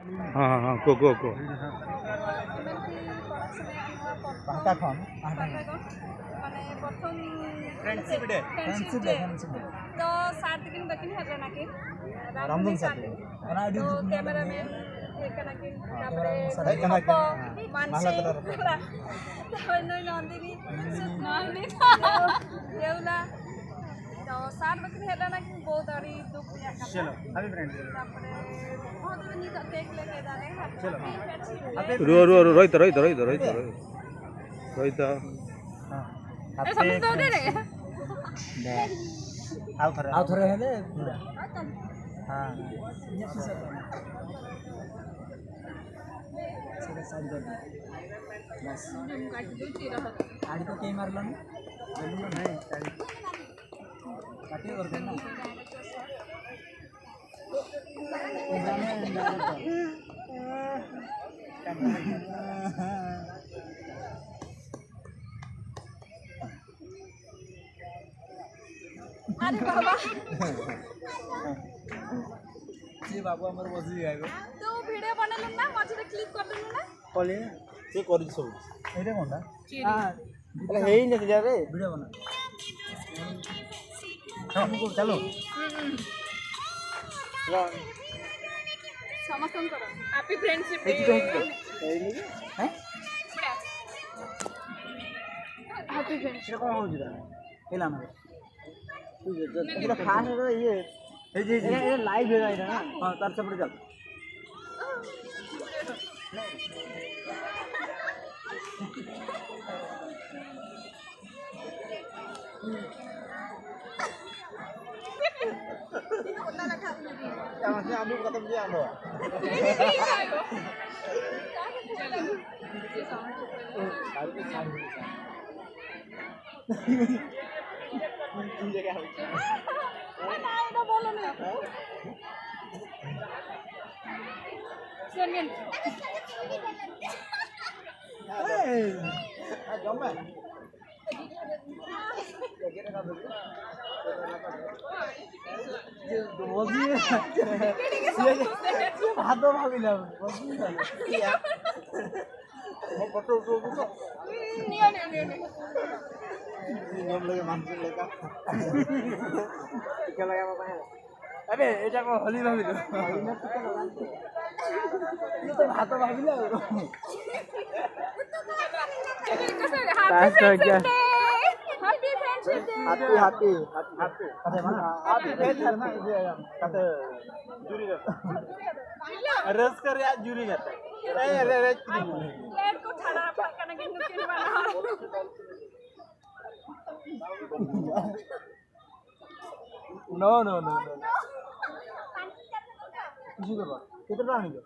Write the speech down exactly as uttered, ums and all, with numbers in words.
ᱦᱮᱸ, ᱦᱮᱸ, ᱦᱮᱸ, ᱠᱚ, ᱠᱚ, ᱠᱚ᱾ ᱰᱚᱠᱩᱢᱮᱱᱴᱨᱤ ᱯᱟᱲᱦᱟᱜ ᱥᱟᱱᱟᱭᱮᱫ ᱢᱮᱭᱟ ᱯᱚᱨ-, ᱯᱟᱦᱴᱟ ᱠᱷᱚᱱ, ᱯᱟᱦᱴᱟ ᱠᱷᱚᱱ᱾ ᱢᱟᱱᱮ ᱯᱨᱚᱛᱷᱚᱢ friendship day᱾ Friendship day, friendship day᱾ ᱛᱚ ᱥᱟᱨ ᱛᱟᱹᱠᱤᱱ ᱵᱟᱹᱠᱤᱱ ᱦᱮᱡ ᱞᱮᱱᱟ ᱠᱤᱱ, ᱨᱟᱢᱫᱷᱚᱱ ᱥᱟᱨ ᱛᱟᱹᱠᱤᱱ᱾ ᱚᱱᱟ ᱟᱹᱰᱤ ᱛᱚ ᱫᱩᱠ ᱨᱮᱱᱟᱜ ᱠᱮᱢᱮᱨᱟᱢᱮᱱ ᱦᱮᱡ ᱠᱟᱱᱟ ᱠᱤᱱ, ᱦᱮᱸ, ᱛᱟᱨᱯᱚᱨᱮ ᱠᱮᱢᱮᱨᱟᱢᱮᱱ ᱥᱟᱨ ᱦᱮᱡ ᱠᱟᱱᱟ ᱠᱤᱱ᱾ ᱦᱮᱸ, ᱢᱟᱦᱞᱟ ᱢᱟᱱᱥᱤ, ᱛᱟᱞᱟ ᱨᱮ᱾ ᱛᱟᱨᱯᱚᱨᱮ ᱱᱩᱭ ᱱᱚᱱᱫᱤᱱᱤ, ᱱᱚᱱᱫᱤᱱᱤ᱾ ᱱᱚᱱᱫᱤᱱᱤ, ᱫᱮᱣᱞᱟ᱾ ᱛᱚ ᱥᱟᱨ ᱵᱟᱹᱠᱤᱱ ᱦᱮᱡ ᱞᱮᱱᱟ ᱠᱤᱱ, ᱵᱚᱦᱩᱛ ᱟᱹᱰᱤ ᱫᱩᱠ ᱨᱮᱭᱟᱜ ᱠᱟᱛᱷᱟ᱾ ᱪᱚᱞᱚ, happy friendship day᱾ ᱛᱟᱨᱯᱚᱨᱮ ᱦᱚᱸ ᱛᱚᱵᱮ ᱱᱤᱛᱚᱜ ᱛᱮ ᱞᱮ ᱫᱟᱲᱮ ᱦᱟᱸᱜ᱾ ᱪᱚᱞᱚ᱾ ᱦᱮᱸ᱾ ᱨᱩᱣᱟᱹ, ᱨᱩᱣᱟᱹ, ᱨᱩᱣᱟᱹ, ᱨᱚᱦᱤᱛᱟ, ᱨᱚᱦᱤᱛᱟ, ᱨᱚᱦᱤᱛᱟ, ᱨᱚᱦᱤᱛᱟ᱾ ᱨᱚᱦᱤᱛᱟ᱾ ᱦᱮᱸ᱾ ᱮ, ᱥᱟᱢᱤᱛ ᱫᱚ ᱚᱸᱰᱮ ᱨᱮ᱾ ᱫᱮ᱾ ᱟᱣ ᱛᱷᱚᱨᱮ᱾ ᱟᱣ ᱛᱷᱚᱨᱮ ᱦᱮᱞᱮ ᱯᱩᱨᱟ᱾ ᱦᱮᱸ᱾ ᱤᱧᱟᱹᱜ ᱯᱩᱭᱥᱟᱹ ᱠᱚ ᱮᱢᱟ᱾ ᱥᱟᱲᱮ ᱥᱟᱛ ᱵᱟᱡᱮ᱾ ᱵᱟᱥ᱾ ᱟᱹᱰᱤ ᱠᱚ ᱠᱮᱢᱟᱨ ᱞᱟᱱᱟ᱾ ᱠᱟᱹᱴᱤᱡ ᱚᱨ ᱠᱟᱱᱟ᱾ ଆରେ ବାବା। ସିଏ ବାବୁ ଆମର ବସିକି ଖାଇବେ। ତୁ ଭିଡିଓ ବନେଇଲୁ ନା, ମଝିରେ କ୍ଲିକ୍ କରିଦେଲୁ ନା? କଲି। ସିଏ କରିଛି ସବୁ। ଏଇଟା କଣଟା? ଚିରି। ଆ, ଆରେ ହେଇନି ସେଟା ରେ। ଭିଡିଓ ବନା। ହଁ, ଚାଲୁ। ହୁଁ, ହୁଁ। ସମସ୍ତଙ୍କର ହାପି ଫ୍ରେଣ୍ଡସିପ୍ ଡେ। ହେଇଛି ତ, ହେଇଛି ତ। ହେଇନି କି? ହାଁ? Happy friendship. ସେଟା କଣ ହଉଛି ତାହେଲେ? ହେଲା ଆମର। ଏଇଟା ଫାଷ୍ଟ ର ଇଏ। ହେଇଛି, ହେଇଛି। ଏଇଟା, ଏଇଟା ଲାଇଭ୍ ହେଇଗଲା ଏଇଟା ନା? ହଁ, ତାର ସେପଟେ ଚାଲ। ভাত ভাবিলাম। ᱯᱷᱳᱴᱳ ᱩᱴᱷᱟᱹᱣ ᱩᱫᱩᱜ ᱢᱮ᱾ ᱱᱤᱭᱟᱹ, ᱱᱤᱭᱟᱹ, ᱱᱤᱭᱟᱹ, ᱱᱤᱭᱟᱹ᱾ ᱧᱮᱞ ᱞᱮᱜᱮ ᱢᱟᱱᱥᱤ ᱞᱮᱠᱟ᱾ ᱪᱮᱫ ᱞᱮᱠᱟ ᱵᱟᱵᱟ ᱦᱮᱸ? ᱟᱵᱮ, ᱮᱴᱟ ᱠᱚ ᱦᱚᱞᱤ ᱵᱷᱟᱵᱤ ᱫᱚ᱾ ᱤᱧ ᱫᱚ ᱵᱷᱟᱛᱚ ᱵᱷᱟᱵᱤ ᱞᱮ᱾ Happy Friendship Day! Happy Friendship Day! ᱦᱟᱯᱤ, ᱦᱟᱯᱤ, ᱦᱟᱯᱤ᱾ ᱦᱟᱯᱤ᱾ ᱦᱟᱯᱤ friendship ᱰᱮ᱾ ᱡᱩᱨᱤ ᱠᱟᱛᱮ᱾ ᱨᱟᱹᱥᱠᱟᱹ ᱨᱮᱭᱟᱜ ᱡᱩᱨᱤ ᱠᱟᱛᱮ᱾ ᱨᱮ, ᱨᱮ, ᱨᱮ᱾ ᱞᱮᱴ ᱠᱚ ᱪᱷᱟᱲᱟ ᱨᱟᱯᱟᱜ ᱠᱟᱱᱟ ᱠᱤᱱ ᱱᱩᱠᱤᱱ ᱵᱟᱱᱟ ᱦᱚᱲ᱾ No, no, no, no. ᱠᱤᱪᱷᱩ ᱫᱚ ᱵᱟᱝ᱾ ᱠᱚᱛᱚ ᱴᱟᱠᱟ ᱦᱩᱭᱩᱜᱼᱟ?